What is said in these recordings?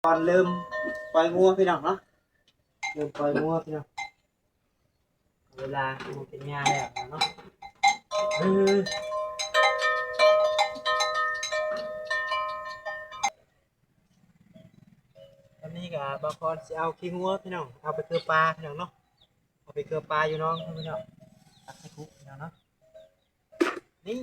ກ່ອນເລີ່ມປ່ອຍງົວພີ່ນ້ອງເນາະ ເລີ່ມປ່ອຍງົວພີ່ນ້ອງ ເວລາງົວກິນຫຍ້າແລ້ວເນາະ ເອີ ຕອນນີ້ກໍບ່າວພອນຊິເອົາຂີ້ງົວພີ່ນ້ອງ ເອົາໄປເກືອປາພີ່ນ້ອງເນາະ ເອົາໄປເກືອປາຢູ່ໜອງພີ່ນ້ອງ ຕັກໃສ່ຄຸພີ່ນ້ອງເນາະ ນີ້.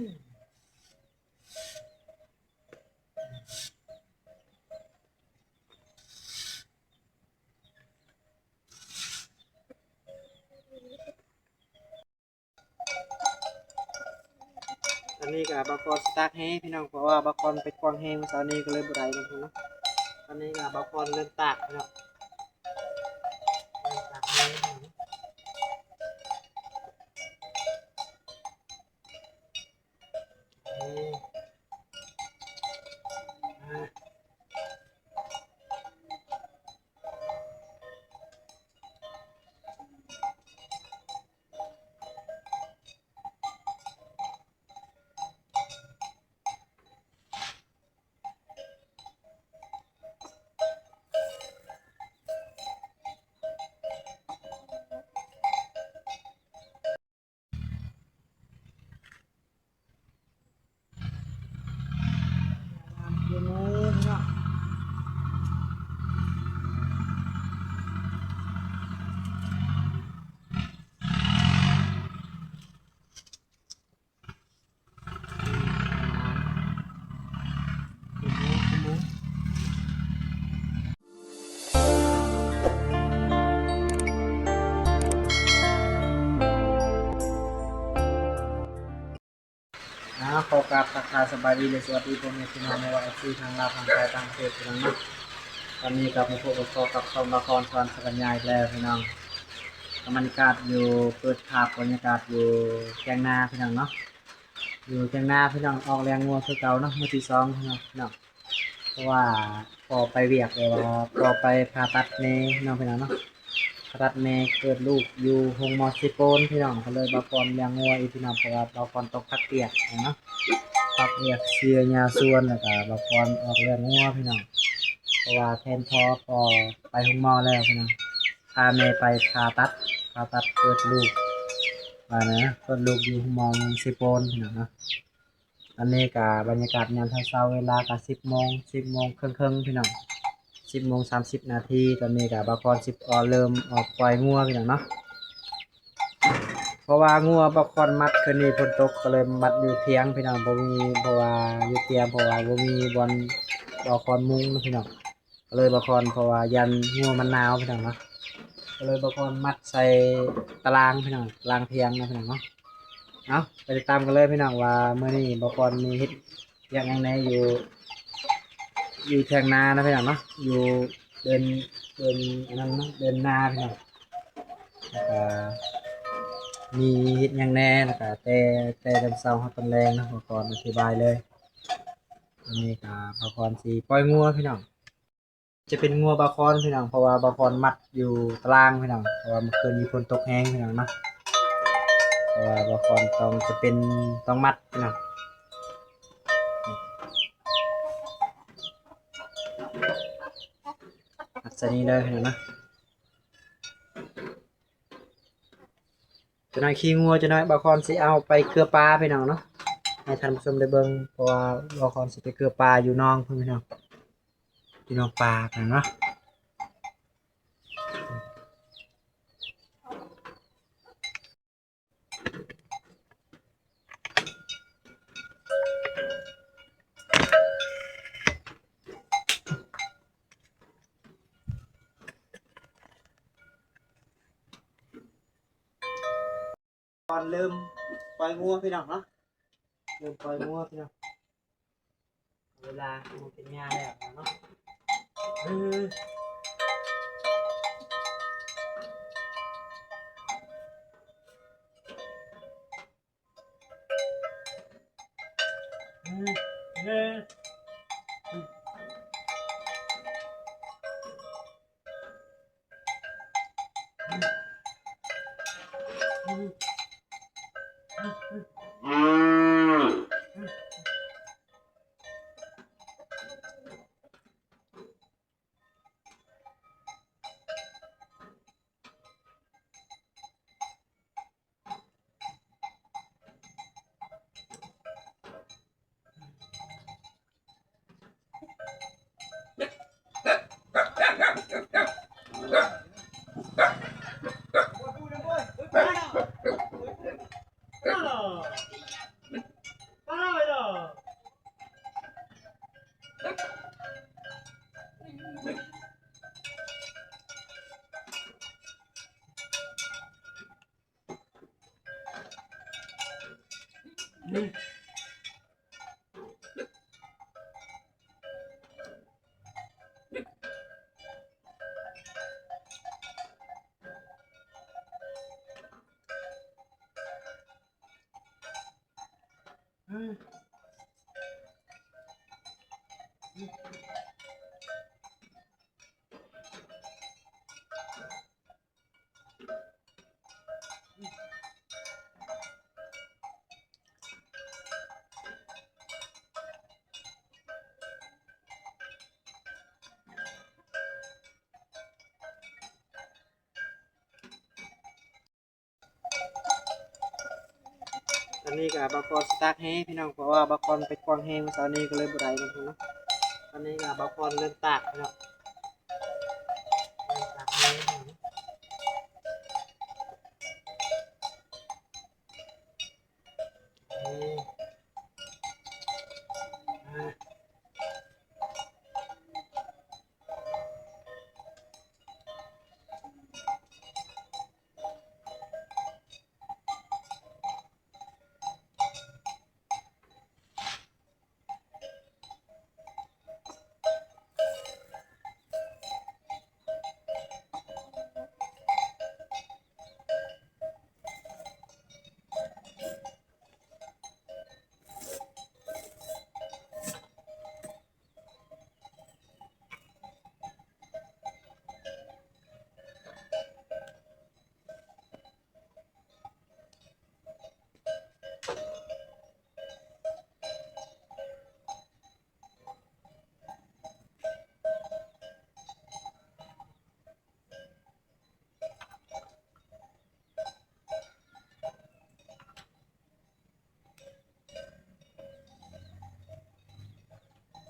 ອັນນີ້ກໍບ່າວພອນຊິຕາກແຮ້ພີ່ນ້ອງ ເພາະວ່າບ່າວພອນໄປກວາງແຮ້ມື້ເຊົ້ານີ້ ກໍເລີຍບໍ່ໄດ້ນຳເພິ່ນເນາະ ອັນນີ້ກໍບ່າວພອນເລີ່ມຕາກພີ່ນ້ອງ ເລີ່ມຕາກແຮ້ພີ່ນ້ອງ. ອ່າ ຂໍກາບທັກທາຍສະບາຍດີ ແລະ ສະຫວັດດີພໍ່ແມ່ພີ່ນ້ອງ ບໍ່ວ່າເອັຟຊີທາງລາວ ທາງໄທ ຕ່າງປະເທດພີ່ນ້ອງເນາະ. ຕອນນີ້ກໍມາພົບກັບ ກັບຊ່ອງບ່າວພອນສະຫວັນສັກກະຍາອີກແລ້ວພີ່ນ້ອງ. ກໍບັນຍາກາດຢູ່ ເປີດພາບບັນຍາກາດຢູ່ແຖງນາພີ່ນ້ອງເນາະ. ຢູ່ແຖງນາພີ່ນ້ອງ ອອກລ້ຽງງົວຄືເກົ່າເນາະ ມື້ທີສອງພີ່ນ້ອງ. ເພາະວ່າພໍ່ໄປວຽກ ແຕ່ວ່າພໍ່ໄປຜ່າຕັດແມ່ເນາະ ພີ່ນ້ອງເນາະ. ຜ່າຕັດແມ່ເກີດລູກຢູ່ໂຮງໝໍເຊໂປນພີ່ນ້ອງ ກໍເລີຍບ່າວພອນລ້ຽງງົວອີກພີ່ນ້ອງ ເພາະວ່າບ່າວພອນຕ້ອງພັກວຽກເນາະ ພັກວຽກເສຍຫຍ້າສວນ ແລ້ວກໍບ່າວພອນອອກລ້ຽງງົວພີ່ນ້ອງ ເພາະວ່າແທນພໍ່ ພໍ່ໄປໂຮງໝໍແລ້ວພີ່ນ້ອງ ພາແມ່ໄປຜ່າຕັດ ຜ່າຕັດເກີດລູກ ວ່ານະ ເກີດລູກຢູ່ໂຮງໝໍເຊໂປນພີ່ນ້ອງເນາະ. ອັນນີ້ກະບັນຍາກາດຍາມເຊົ້າໆ ເວລາກະສິບໂມງ ສິບໂມງເຄິ່ງໆ ພີ່ນ້ອງ ສິບໂມງສາມສິບນາທີ. ຕອນນີ້ກະບ່າວພອນຊິອອກ ເລີ່ມອອກປ່ອຍງົວພີ່ນ້ອງເນາະ ເພາະວ່າງົວບ່າວພອນມັດຄືນນີ້ຝົນຕົກ ກໍເລີຍມັດຢູ່ຖຽງພີ່ນ້ອງ ບໍ່ມີ ເພາະວ່າຢູ່ຖຽງ ເພາະວ່າບໍ່ມີບ່ອນບ່າວພອນມຸງເນາະພີ່ນ້ອງ. ກໍເລີຍບ່າວພອນ ເພາະວ່າຢ້ານງົວມັນໜາວພີ່ນ້ອງເນາະ ກໍເລີຍບ່າວພອນມັດໃສ່ຕາລາງພີ່ນ້ອງ ຕາລາງຖຽງນະພີ່ນ້ອງເນາະ. ເອົາ ໄປຕິດຕາມກັນເລີຍພີ່ນ້ອງ ວ່າມື້ນີ້ບ່າວພອນມີເຮັດວຽກຫຍັງແດ່ຢູ່ ຢູ່ແຖງນານະພີ່ນ້ອງເນາະ ຢູ່ເດີ່ນ ເດີ່ນອັນນັ້ນເນາະ ເດີ່ນນາພີ່ນ້ອງ ແລ້ວກະມີເຮັດຫຍັງແດ່ ແລ້ວກະແຕ່ ແຕ່ຕອນເຊົ້າຮອດຕອນແລງເນາະ ບ່າວພອນອະທິບາຍເລີຍ. ອັນນີ້ກະບ່າວພອນຊິປ່ອຍງົວພີ່ນ້ອງ ຈະເປັນງົວບ່າວພອນພີ່ນ້ອງ ເພາະວ່າບ່າວພອນມັດຢູ່ຕາລາງພີ່ນ້ອງ ເພາະວ່າເມື່ອຄືນນີ້ຝົນຕົກແຮງພີ່ນ້ອງເນາະ ເພາະວ່າບ່າວພອນຕ້ອງ ຈະເປັນຕ້ອງມັດພີ່ນ້ອງ ມັດໃສ່ນີ້ເລີຍພີ່ນ້ອງເນາະ. ຈັກໜ້ອຍຂີ້ງົວ ຈັກໜ້ອຍບ່າວພອນຊິເອົາໄປເກືອປາພີ່ນ້ອງເນາະ ໃຫ້ທ່ານຜູ້ຊົມໄດ້ເບິ່ງ ເພາະວ່າບ່າວພອນຊິໄປເກືອປາຢູ່ໜອງພຸ້ນພີ່ນ້ອງ ຢູ່ໜອງປາພຸ້ນເນາະ. ກ່ອນເລີ່ມປ່ອຍງົວພີ່ນ້ອງເນາະ ເລີ່ມປ່ອຍງົວພີ່ນ້ອງ ເວລາງົວກິນຫຍ້າແລ້ວເນາະ ເອີ. ນີ້ ອັນນີ້ກໍບ່າວພອນຊິຕາກແຮ່ພີ່ນ້ອງ ເພາະວ່າບ່າວພອນໄປກວາງແຮ່ມື້ເຊົ້ານີ້ ກໍເລີຍບໍ່ໄດ້ນຳເພິ່ນເນາະ. ອັນນີ້ກໍບ່າວພອນເລີ່ມຕາກພີ່ນ້ອງ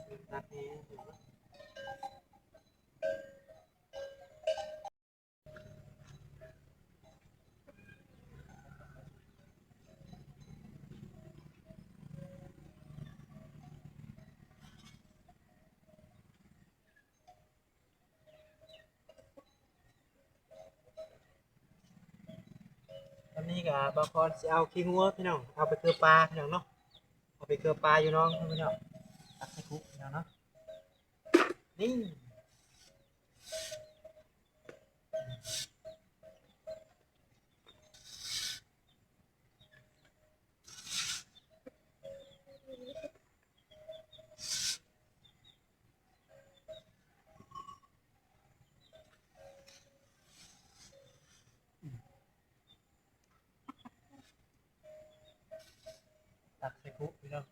ເລີ່ມຕາກແຮ່ພີ່ນ້ອງ. ຕອນນີ້ກໍບ່າວພອນຊິເອົາຂີ້ງົວພີ່ນ້ອງ ເອົາໄປເກືອປາພີ່ນ້ອງເນາະ ເອົາໄປເກືອປາຢູ່ໜອງພີ່ນ້ອງ ຕັກໃສ່ຄຸພີ່ນ້ອງເນາະ ນີ້. ຕັກໃສ່ຄຸພີ່ນ້ອງ.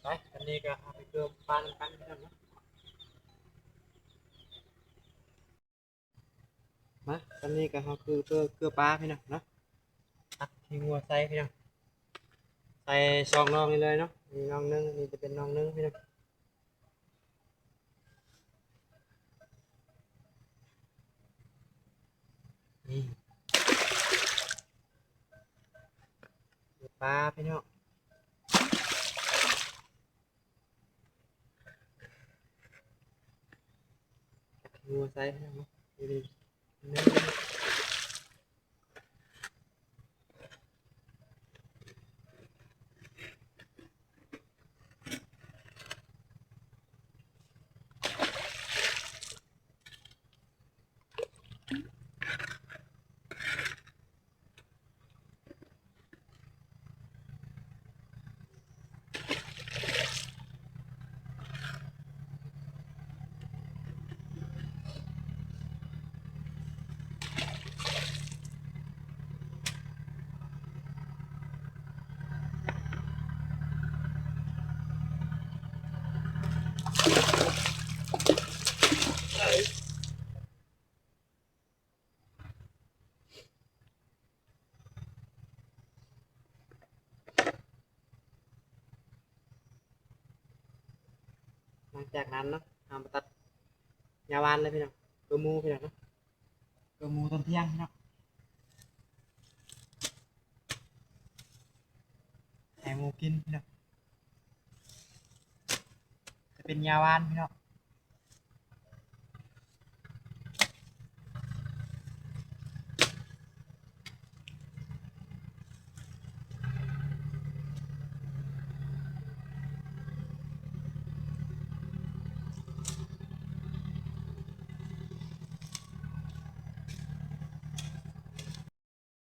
ໄປ ອັນນີ້ກໍເອົາໄປເກືອປານຳກັນເນາະ. ມາ ຕອນນີ້ກໍເຮົາຄືເກືອ ເກືອປາພີ່ນ້ອງເນາະ ຕັກຂີ້ງົວໃສ່ພີ່ນ້ອງ ໃສ່ສອງໜ່ອງນີ້ເລີຍເນາະ ນີ້ໜ່ອງໜຶ່ງ ນີ້ຈະເປັນໜ່ອງໜຶ່ງພີ່ນ້ອງ ນີ້ ເກືອປາພີ່ນ້ອງ. ງົວໃສ່ໃຫ້ເນາະ ດີໆ ໜຶ່ງ. ຫຼັງຈາກນັ້ນເນາະ ເຮົາມາຕັດຫຍ້າຫວ່ານເລີຍພີ່ນ້ອງ ເກືອໝູພີ່ນ້ອງເນາະ ເກືອໝູຕອນທ່ຽງພີ່ນ້ອງ ໃຫ້ໝູກິນພີ່ນ້ອງ ຈະເປັນຫຍ້າຫວ່ານພີ່ນ້ອງ.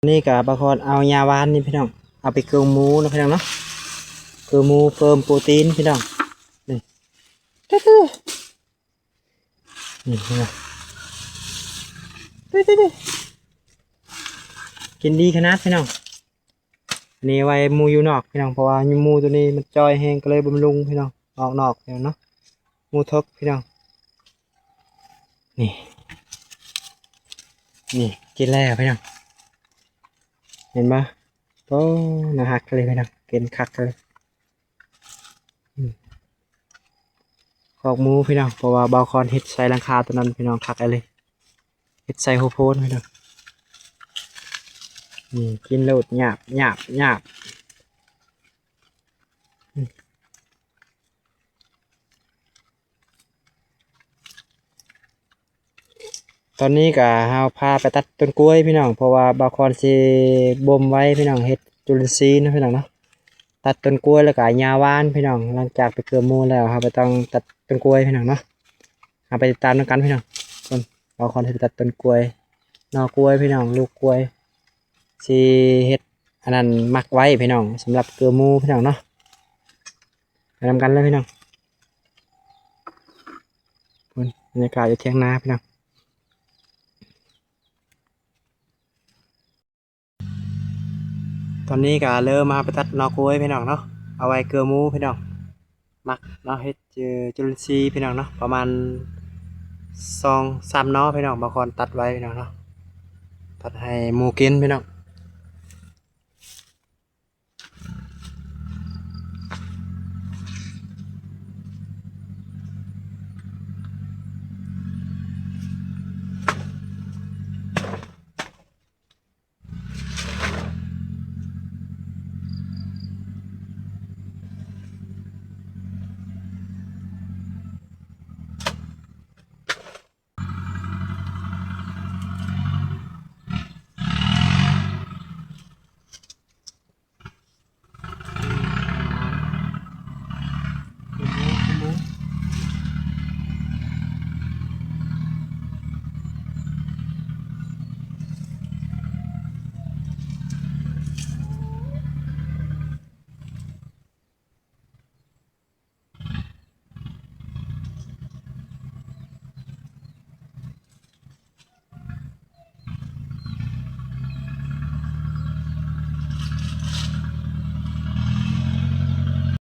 ນີ້ກະບ່າວຄອນເອົາຫຍ້າຫວ່ານນີ້ພີ່ນ້ອງ ເອົາໄປເກືອໝູເນາະພີ່ນ້ອງເນາະ ເກືອໝູເພີ່ມໂປຣຕີນພີ່ນ້ອງ ນີ້ ນີ້ພີ່ນ້ອງ ນີ້ໆໆ ກິນດີຂະໜາດພີ່ນ້ອງ. ອັນນີ້ໄວ້ໝູຢູ່ນອກພີ່ນ້ອງ ເພາະວ່າໝູໂຕນີ້ມັນຈ່ອຍແຮງ ກໍເລີຍບໍ່ມີລຸງພີ່ນ້ອງ ອອກນອກພີ່ນ້ອງເນາະ ໝູທົກພີ່ນ້ອງ ນີ້ ນີ້ກິນແລ້ວພີ່ນ້ອງ ເຫັນບໍ່ ໂອ້ ໜ້າຮັກເລີຍພີ່ນ້ອງ ກິນຄັກເລີຍ ອືມ ຄອກໝູພີ່ນ້ອງ ເພາະວ່າບ່າວຄອນເຮັດໃສ່ຫຼັງຄາໂຕນັ້ນພີ່ນ້ອງ ຄັກອີ່ຫຼີ ເຮັດໃສ່ຫົວໂພນພີ່ນ້ອງ ນີ້ກິນໂລດ ຫຍາບ ຫຍາບ ຫຍາບ ອືມ. ຕອນນີ້ກະເຮົາພາໄປຕັດຕົ້ນກ້ວຍພີ່ນ້ອງ ເພາະວ່າບ່າວຄອນຊິບົ່ມໄວ້ພີ່ນ້ອງ ເຮັດຈຸລິນຊີເນາະພີ່ນ້ອງເນາະ ຕັດຕົ້ນກ້ວຍ ແລ້ວກະຫຍ້າຫວ່ານພີ່ນ້ອງ ຫຼັງຈາກໄປເກືອໝູແລ້ວ ເຮົາກໍຕ້ອງຕັດຕົ້ນກ້ວຍພີ່ນ້ອງເນາະ ເຮົາໄປຕິດຕາມນຳກັນພີ່ນ້ອງ ບ່າວຄອນຊິໄປຕັດຕົ້ນກ້ວຍ ໜໍ່ກ້ວຍພີ່ນ້ອງ ລູກກ້ວຍ ຊິເຮັດອັນນັ້ນໝັກໄວ້ພີ່ນ້ອງ ສຳລັບເກືອໝູພີ່ນ້ອງເນາະ ໄປນຳກັນເລີຍພີ່ນ້ອງ ພຸ້ນ ບັນຍາກາດຢູ່ຖຽງນາພີ່ນ້ອງ ຕອນນີ້ກະເລີ່ມມາໄປຕັດໜໍ່ກ້ວຍພີ່ນ້ອງເນາະ ເອົາໄວ້ເກືອໝູພີ່ນ້ອງ ໝັກເນາະ ເຮັດຈຸ ຈຸລິນຊີພີ່ນ້ອງເນາະ ປະມານສອງສາມໜໍ່ພີ່ນ້ອງ ບ່າວຄອນຕັດໄວ້ພີ່ນ້ອງເນາະ ຕັດໃຫ້ໝູກິນພີ່ນ້ອງ